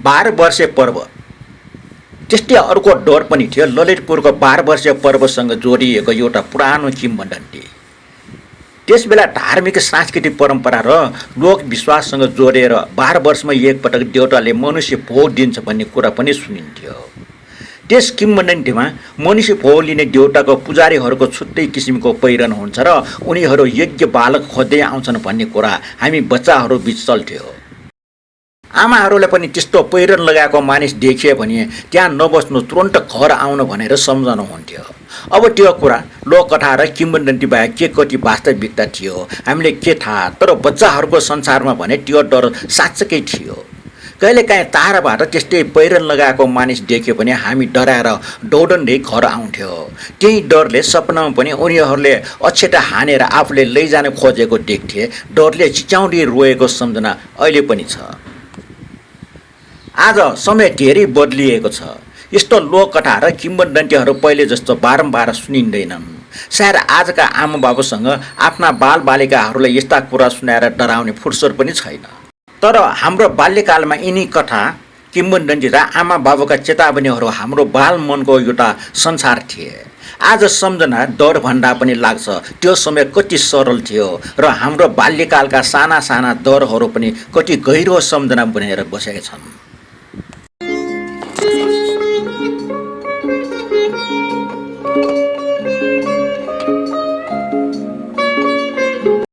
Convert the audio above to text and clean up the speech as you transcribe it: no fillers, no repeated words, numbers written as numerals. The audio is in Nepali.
12 वर्षे पर्व त्यस्तै अर्को डर पनि थियो। ललितपुरको 12 वर्षीय पर्वसँग जोडिएको एउटा पुरानो किम्वदन्ती। त्यसबेला धार्मिक सांस्कृतिक परम्परा र लोकविश्वाससँग जोडेर 12 वर्षमा एकपटक देउताले मनुष्य भोग दिन्छ भन्ने कुरा पनि सुनिन्थ्यो। त्यस किम्वदन्तीमा मनुष्य भोग लिने देउताको पुजारीहरूको छुट्टै किसिमको पहिरन हुन्छ र उनीहरू यज्ञ बालक खोज्दै आउँछन् भन्ने कुरा हामी बच्चाहरू बीच चल्थ्यो। आमाहरूले पनि त्यस्तो पहिरन लगाएको मानिस देखिए भने त्यहाँ नबस्नु, तुरन्त घर आउनु भनेर सम्झाउनुहुन्थ्यो। अब त्यो कुरा लोककथा र किम्वदन्ती बाहेक के कति वास्तविकता थियो हामीले के थाहा, तर बच्चाहरूको संसारमा भने त्यो डर साँच्चै थियो। कहिलेकाहीँ टाढाबाट त्यस्तै पहिरन लगाएको मानिस देख्यो भने हामी डराएर दौडन्दै घर आउँथ्यो। त्यही डरले सपनामा पनि उनीहरूले अक्षता हानेर आफूले लैजान खोजेको देख्थे। डरले चिच्याउँदै रोएको सम्झना अहिले पनि छ। आज समय धेरै बदलिएको छ। यस्तो लोककथा र किम्वदन्तीहरू पहिले जस्तो बारम्बार सुनिँदैनन्। सायद आजका आमा बाबुसँग आफ्ना बालबालिकाहरूलाई यस्ता कुरा सुनाएर डराउने फुर्सद पनि छैन। तर हाम्रो बाल्यकालमा यिनी कथा, किम्वदन्ती र आमा बाबुका चेतावनीहरू हाम्रो बाल मनको एउटा संसार थिए। आज सम्झना डर भन्दा पनि लाग्छ त्यो समय कति सरल थियो र हाम्रो बाल्यकालका साना साना डरहरू पनि कति गहिरो सम्झना बनेर बसेका छन्।